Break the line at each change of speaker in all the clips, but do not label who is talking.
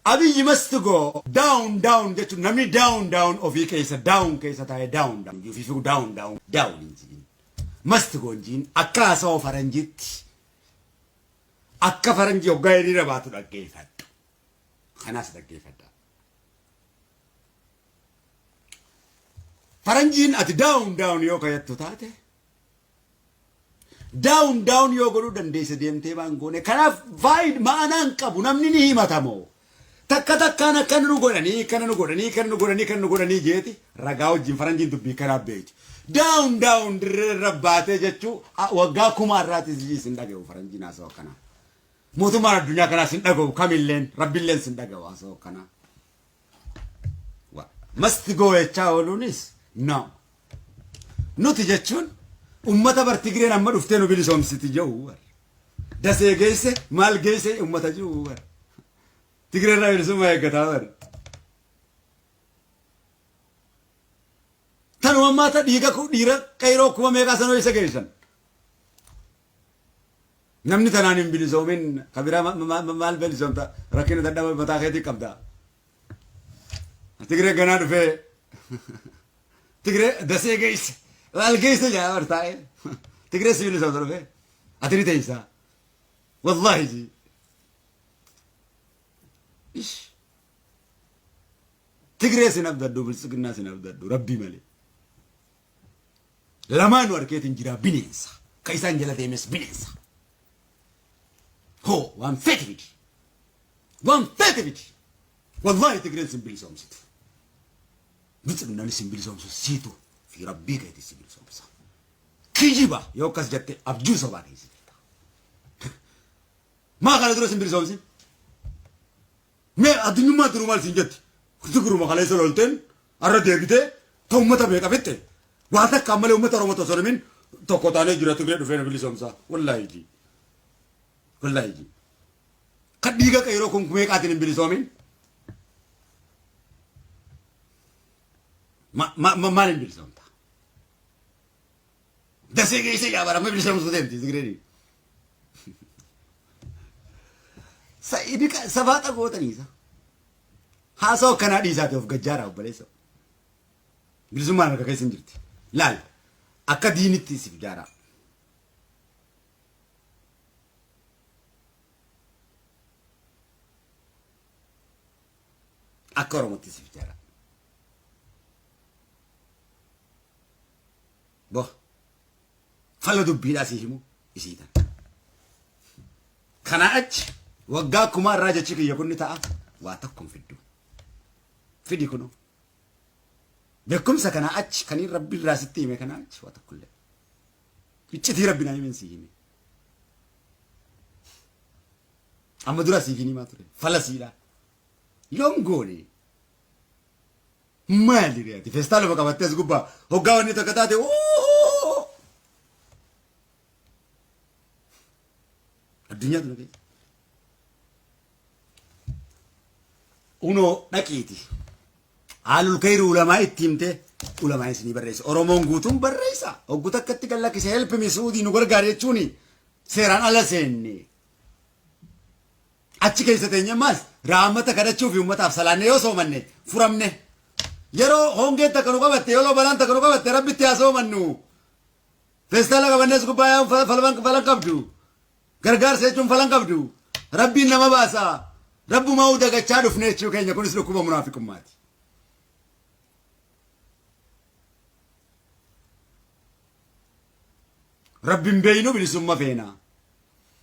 Abiyyi must go down down jechuun namni down down ofii keessa down keessa taa'ee down down ofii figu down down down hin jiin. Must go hin jiin akka haasawaa faranjiitti akka faranjii hoggaa hiriira baatu dhaggeeffadhu. Kanaas dhaggeeffadha. Faranjiin ati down down yoo kayattu taate Down down yoo godhuu dandeesse deemtee maan goone. Kanaaf vaayid ma'anaa hin qabu namni ni himatamoo. Takka takkaan akkana nu godhanii akkana nu godhanii akkana nu godhanii akkana nu godhanii jeeti ragaa wajjin faranjiin dubbii kanaaf beekti. Down down dirree irra baatee jechuu waggaa kuma irraatis isin dhaga'u faranjiin haasa'u akkanaa. Mootummaan addunyaa kanaas hin dhaga'u kamilleen rabbilleen sin dhaga'u haasa'u akkanaa. Must go jechaa ooluunis no. Nuti jechuun ummata bar Tigreen amma dhuftee nu bilisoomsiti jedhu bar. Dasee geesse maal geesse ummata jiru bar. Tigreen irraa bilisummaa eeggataa bar. Tanuma ammaa ta dhiiga dhiira qeyroo kuma meeqaa sanoo isa geessan. Namni tanaan hin bilisoomin ka biraa maal bilisoomta rakkina dadhaba mataa keetii qabda. Tigree ganaa dhufee Tigree dasee geesse maal geesse jaa bar taa'ee Tigree si bilisoomta dhufee ati ni teessaa. Wallaahi ji. Ish. Tigree sin abdadhu biltsiginnaa sin abdadhu rabbii malee. Lamaanuu arkeetiin jiraa bineensa. Ka isaan jala deemes bineensa. Hoo waan feete fidi. Waan feete fidi. Wallaahi Tigreen sin bilisoomsitu. Biltsiginnaanis sin bilisoomsu siitu fi rabbii keetis si bilisoomsa. Kijiba yoo akkas jette abjuu sobaa keessa jirta. Maa kana dura sin bilisoomsin? Mee addunyummaa duruu maal siin jetti? Tigruma kaleessa lolteen har'a deebitee ta uummata meeqa fixxe? Waa takka ammalee uummata Oromoo osoo himin tokko taanee jira Tigree dhufee nu bilisoomsa. Wallaahi ji. Wallaahi ji. Kan dhiiga qeeroo kun meeqaatiin hin bilisoomin? Maal hin bilisoomta? Dasee geessee yaa bara amma bilisoomsuu deemti Tigreen. Safaaxa gootanii isa. Haasoo akkanaa dhiisaati of gajjaaraa obboleessa. Bilisummaan harka keessa hin jirti. Laal akka diinitti siif jaaraa. Akka Oromootti siif jaaraa. Boh. Fala dubbiidhaa sii himu isii tana. Kanaa achi waggaa kumaa irraa jechi kiyya kun ni ta'a waa tokko hin fiddu. Fidi kunoo. Beekumsa kanaa achi kaniin rabbi irraa sitti hime kanaa achi waa tokko illee. Iccitii rabbi naa himen sii hime. Amma dura siif hin himaa ture. Fala siidha. Yoom goone? Maali ree ati feestaaluma qabattee as gubbaa hoggaa wanni takka taate "Uuuu!" Addunyaa tana keessa. Unoo dhaqiiti. Haalul kayri ulamaa itti himte ulamaa isinii barreessa. Oromoon guutuun barreessa. Hoggu takkatti gad lakkise help me Suudii nu gargaari jechuuni seeraan ala seenne. Achi keessa teenye ammaas rahmata kadhachuu fi ummataaf salaanne yoo soomanne furamne. Yeroo hongeen takka nu qabatte yeroo balaan takka nu qabatte rabbitti haa soomannu. Feestaala qabannees gubbaa yaa'uun falan qabdu. Gargaarsa jechuun falan qabdu. Rabbiin nama baasa. Rabbumaa dagachaa dhufne jechuu keenya kunis dhukkuba munaafiqummaati. Rabbin beeynu bilisumma feena.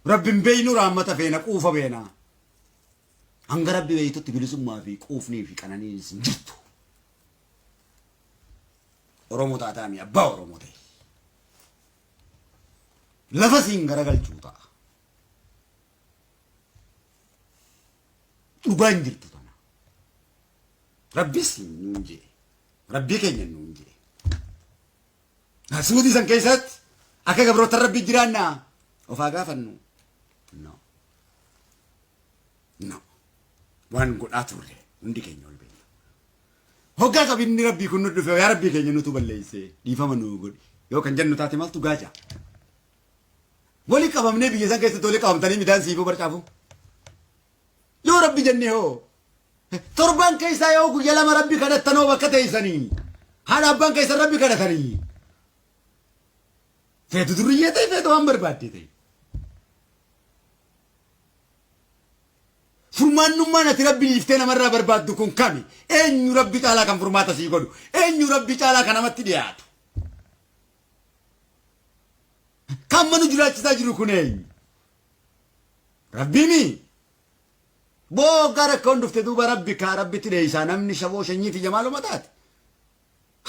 Rabbin beeynu raammata feena quufa feena. Hanga rabbi beeytutti bilisummaa fi quufnii fi qananiinis hin jirtu. Oromoo taataami abbaa Oromoo ta'e. Lafa siin garagalchuu ta'a. Dhugaan jirtu tana. Rabbis nuun jee. Rabbii keenya nuun jee. Suudii san keessatti akka gabroota rabbii jiraannaa of haa gaafannu. No. No. Waan godhaa turre hundi keenya ol beekna. Hoggaa qabinni rabbii kun nu dhufe yaa rabbii keenya nutu balleessee dhiifama nu godhi. Yoo kan jennu taate maaltu gaaja? Wali qabamnee biyya san keessatti wali qabamtanii midhaan siifuu barcaafu. Yoo rabbi jennee hoo? Torban keessaa yoo guyya lama rabbi kadhattanoo bakka teessanii haadha abbaan keessan rabbi kadhatanii feetu durriyyee ta'e feetu waan barbaadde ta'e. Furmaannummaan ati rabbi dhiiftee namarraa barbaaddu kun kami? Eenyu rabbi caalaa kan furmaata sii godhu? Eenyu rabbi caalaa kan namatti dhiyaatu? Kan manu jiraachisaa jiru kun eenyu? Rabbiimi? Boo hoggaa rakkoon dhufte duuba rabbi kaa rabbitti dheeysaa namni shaboo shanyii tiyya maaluma taate?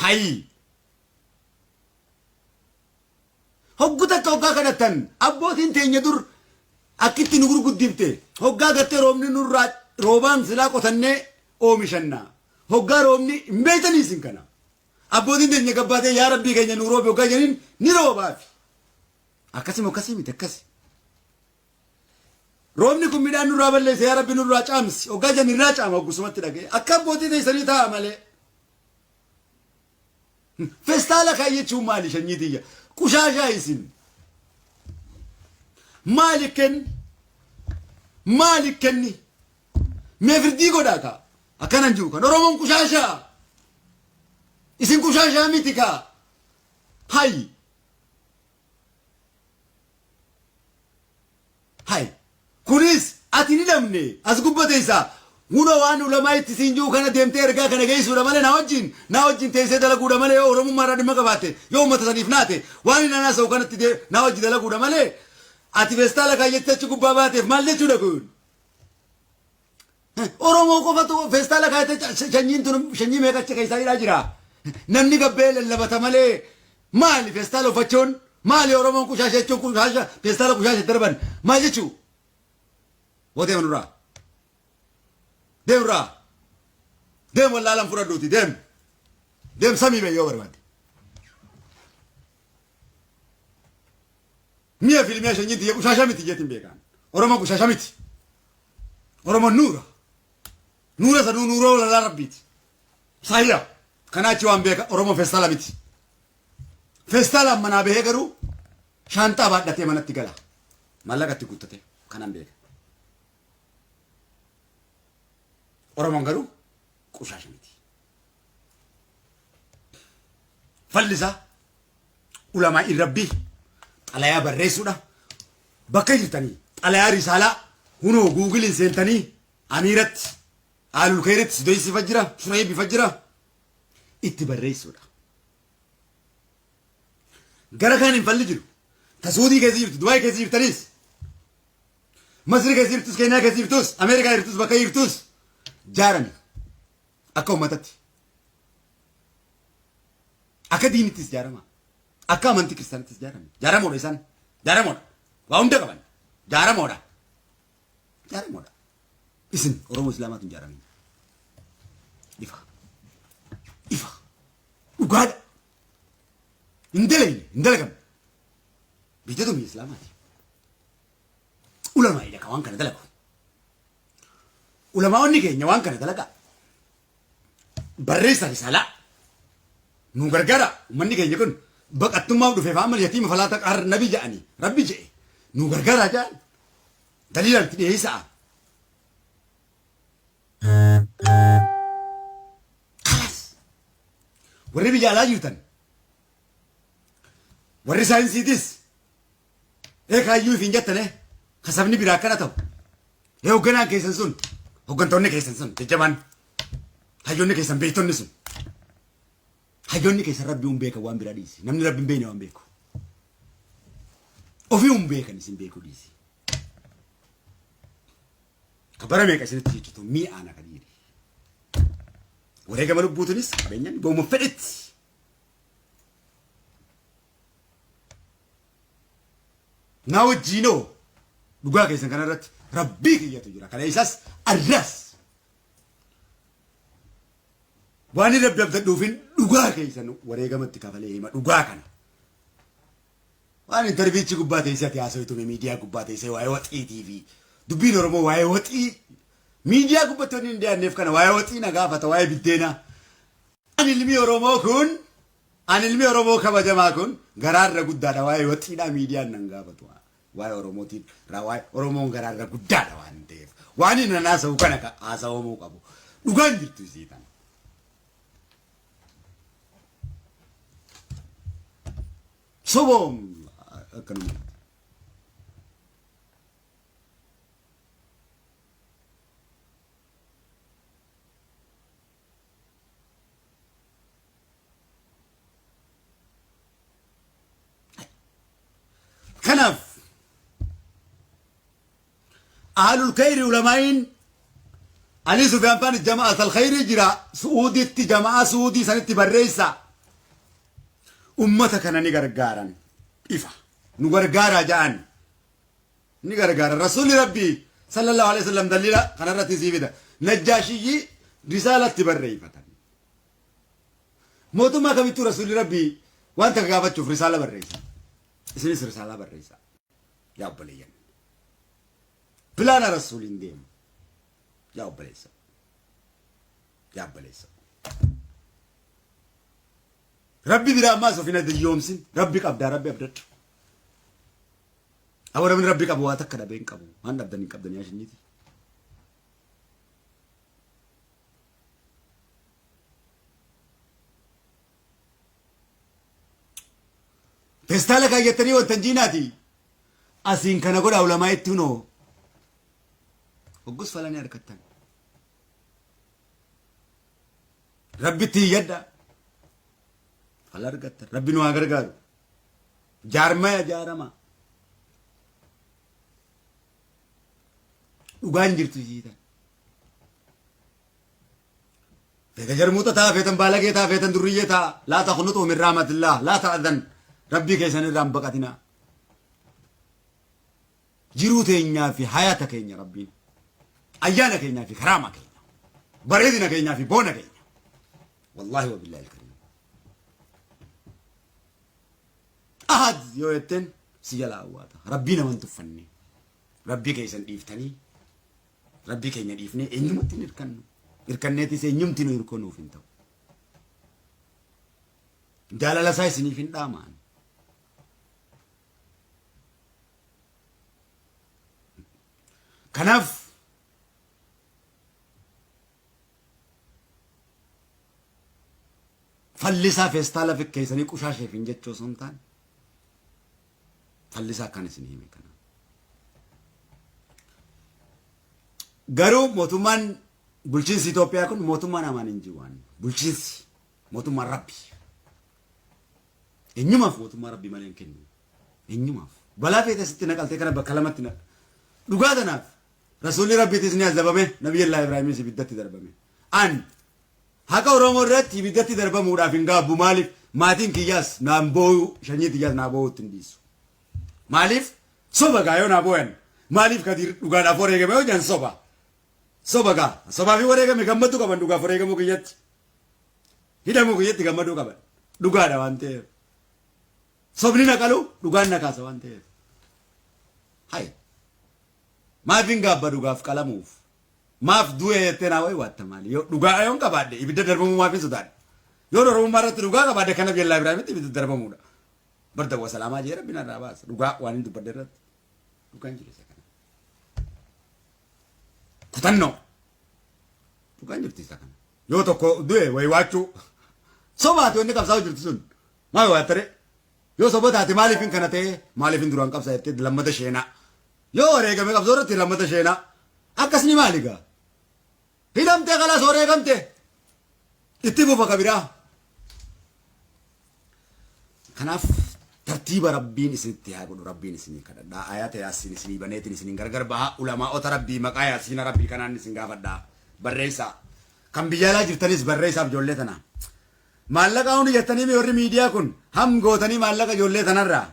Hayii! Hoggu takka hoggaa kadhattan abbootiin teenya dur akkitti nu gurguddifte hoggaa gartee roobni nurraa roobaan silaa qotannee oomishanna. Hoggaa roobni hin beeytanii isin kana. Abbootiin teenya gabbaatee yaa rabbii keenya nu roobi hoggaa jedhaniin ni roobaafi. Akkasii moo akkasii miti akkasi. Roobni kun midhaan nurraa balleesse yaa rabbi nurraa caamsi hoggaa jedhan irraa caama hoggusumatti dhaga'e. Akka abbootii teessanii taa'a malee. Festaala kaayyachuun maali shanyii tiyya? Qushaashaa isin. Maali kenni? Maali kenni? Mee firdii godhaa kaa. Akkanan jiru kan Oromoon qushaashaa. Isin qushaashaa miti kaa. Hayyi. Hay. Kunis ati ni dhabne as gubba teessa Huno waan ulamaa itti siin jiru kana deemtee ergaa kana geessuudha malee na wajjin teessee dalaguudha malee yoo oromummaa irraa dhimma qabaatte, yoo uummata saniif naate, waan inni haasa'u kanatti na wajji dalaguudha malee ati feestaala kaayyattee achi gubbaa baateef maal jechuudha kun? Oromoo qofatu feestaala kaayattee sanyiin tun sanyii meeqa achi keessaa hidhaa jira. Namni gabbee lallabata malee maali feestaala uffachuun, maali Oromoon qushaasha jechuun, qushaasha feestaala qushaasha darban maal jechuu? Boo deema nurraa. Deem nurraa. Deem wallaalaan fudhadhuuti deem. Deem samii bee yoo barbaadde. Mi'a filmiyaa sanyiin tiyya qushaasha miti jeetiin beekaan. Oromoon qushaasha miti. Oromoon nuura. Nuura sanuu nuura walalaa rabbiiti. Saayya. Kanaa achi waan beeka Oromoon feestaala miti. Feestaalaan manaa bahee garuu shaanxaa baadhatee manatti gala. Maallaqa itti guuttatee kanan beeka. Oromoon garuu qushaasha miti. Falli isaa ulamaa rabbii xalayaa barreessuudha. Bakka jirtanii xalayaa risaalaa hunoo Googleiin seentanii amiiratti aalul keeritti sidoysifa jira, shuraybifa jira, itti barreessuudha. Gara kaan hin falli jiru. Ta Suudii keessa jirtu, Dubaay keessa jirtanis, Masri keessa jirtus, Keeniyaa keessa jirtus, Ameerikaa jirtus, bakka jirtus jaarami akka uummatatti. Akka diinittis jaarama. Akka amantii kiristaanittis jaarame. Jaaramoodha isaan. Jaaramoodha. Waa hunda qaban. Jaaramoodha. Jaaramoodha. Isin Oromoo Islaamaatu hin jaaramin. Ifa. Ifa. Dhugaadha. Hin dalagne, hin dalagamne. Biyya biyya Islaamaati. Ulamaa'idha kan waan kana dalagu. Ulamaa'onni keenya waan kana dalagaa. Barreessa risaalaa. Nu gargaara uummanni keenya kun baqattummaaf dhufeef amma yatiima falaata qaar nabi jedhanii rabbi jedhe nu gargaara jedhan daliilaan itti dhiyeessaa. Kalaas warri biyya alaa jirtan, warri saayinsiitis ee kaayyuu ifiin jettane ka sabni biraa akkana ta'u ee hoogganaan keessan sun, hooggantoonni keessan sun jajjabaan, hayyoonni keessan, beektonni sun, hayyoonni keessan rabbi hin beekan waan biraa dhiisi. Namni rabbi hin beekne waan beeku ofii hin beekan isin beekuu dhiisi. Ka bara meeqa isinitti jechuutu mi'aana kan dhiiri wareegama lubbuutinis qabeenyaan gooma fedhetti. Na wajjiinoo dhugaa keessan kanarratti rabbii kiyyatu jira. Kana isas arras waan inni rabbi abdadhuufin dhugaa keessan wareegamatti kafalee hima dhugaa kana. Waan interviewichi gubbaa teessee ati haasawitume miidiyaa gubbaa teessee waa'ee waxiitii fi dubbiin Oromoo waa'ee waxii miidiyaa gubbatti wanni hin dhiyaanneef kana waa'ee waxii na gaafata, waa'ee biddeenaa. Ani ilmi Oromoo kun, ani ilmi Oromoo kabajamaa kun garaarra guddaadha, waa'ee waxiidhaa miidiyaan nan gaafatu. Waa'ee Oromootiin waa'ee Oromoon garaarra guddaadha waan ta'eef. Waan inni haasa'u kana haasawamuu qabu. Dhugaan jirtu isii tana. Soboom akkanuma. Kanaaf ahlul khayri ulamaa'iin Ali Sufyaan faan jama'at al-khayrii jira Su'uuditti jama'aa Su'uudii sanitti barreessa. Ummata kana ni gargaaran ifa nu gargaaraa ja'an ni gargaaran. Rasuulli Rabbii sallallahu alaihi wasallam daliila kanarratti sii fida. Najjaashiyyii risaalatti barreeffatan. Mootummaa kamittuu Rasuulli Rabbii waan takka gaafachuuf risaala barreessa. Isinis risaalaa barreessa. Yaa obboleeyyan. Pilaana Rasuuliin deemu. Yaa obboleessa. Yaa obboleessa. Rabbi biraa ammaas of hin adiyyoomsin. Rabbi qabdaa Rabbi abdadhu. Awwa namni Rabbi qabu waa takka dhabee hin qabu. Waan dhabdan hin qabdan yaa shinyiiti. Feestaala kaayyattanii wanta hin jiinaati. Asiin kana godhaa ulamaa itti hunoo. Hoggus falanii harkattan. Rabbitti iyyadha. Fala argattan. Rabbi nu haa gargaaru. Jaarmaya jaarama. Dhugaan jirtu isiitan. Feeta jarmuuxa ta'a, feetan baalagee ta'a, feetan durriyyee ta'a. Laa taqnuxuu min rahmatillah, laa ta'adhan. Rabbii keessan irraa hin baqatinaa. Jiruu teenyaa fi hayaata keenya Rabbiin. Ayyaana keenyaa fi karaama keenya. Bareedina keenyaa fi boona keenya. Wallaahi wa billaahi alkariim. Ahad yoo jetteen si jala awwaata. Rabbii nama hin tuffanne. Rabbii keessan dhiiftanii Rabbii keenya dhiifnee eenyumatti hin hirkannu. Hirkanneetis eenyumti nu hirkoo nuuf hin ta'u. Jaalala isaa isiniif hin dhaamaan. Kanaaf fallisaa feestaala fikkeessanii qushaasheef hin jechuu osoo hin taane fallisaa akkaan isin hime kana. Garuu mootummaan bulchiinsi Itoophiyaa kun mootummaa namaan hin jiru waan bulchiinsi mootummaan rabbi. Eenyumaaf mootummaa rabbi malee hin kennu. Eenyumaaf. Balaa feete sitti naqaltee kana bakka lamatti naq. Dhugaa tanaaf rasuulli rabbiitis ni azabame nabiyyallaa Ibraahimis ibiddatti darbame. An haqa Oromoo irratti ibiddatti darbamuudhaaf hin gaabbu maaliif maatiin kiyyaas naan boo'u shanyii tiyyaas naa boo'uutti hin dhiisu. Maaliif soba gaa yoo naa booyan maaliif Kadiir dhugaadhaaf wareegame yoo jedhan soba. Soba gaa sobaa fi wareegame gammaduu qaban dhugaaf wareegamuu kiyyatti. Hidhamuu kiyyatti gammaduu qaban dhugaadha waan ta'eef. Sobni na qalu dhugaan na kaasa waan ta'eef. Hay. Maaf hin gaabba dhugaaf qalamuuf. Maaf du'e jettee naa waywaatta maali? Yoo dhugaa yoon qabaadhe ibidda darbamuu maaf hin sodaadhe? Yoon Oromummaa irratti dhugaa qabaadhe kan Nabiyyallaa Ibraahimitti ibidda darbamuudha. Barda wa salaamaa jee rabbi narraa baasa. Dhugaa waan hin dubbadhe irratti. Dhugaan jiru isa kana. Kutannoo. Dhugaan jirti isa kana. Yoo tokko du'e waywaachuu. Sobaati wanni qabsaa'u jirtu sun. Maa waywaattare? Yoo soba taate maaliif hin kana ta'e maaliif hin duraan qabsaa jettee lammata sheenaa. Yoo wareegame qabsoo irratti lammata sheenaa. Akkasni maali gaa? Hidhamtee kalaas wareegamte. Itti fufa ka biraa. Kanaaf tartiiba Rabbiin isinitti haa godhu Rabbiin isinii kadhadhaa. Ayata Yaasiin isinii baneetiin isiniin gargar baha. Ulamaa'ota Rabbii maqaa Yaasiina Rabbii kanaan isin gaafadhaa. Barreessaa. Kan biyya alaa jirtanis barreessaaf ijoollee tana. Maallaqa hundi jettanii warri miidiyaa kun ham gootanii maallaqa ijoollee tanarraa.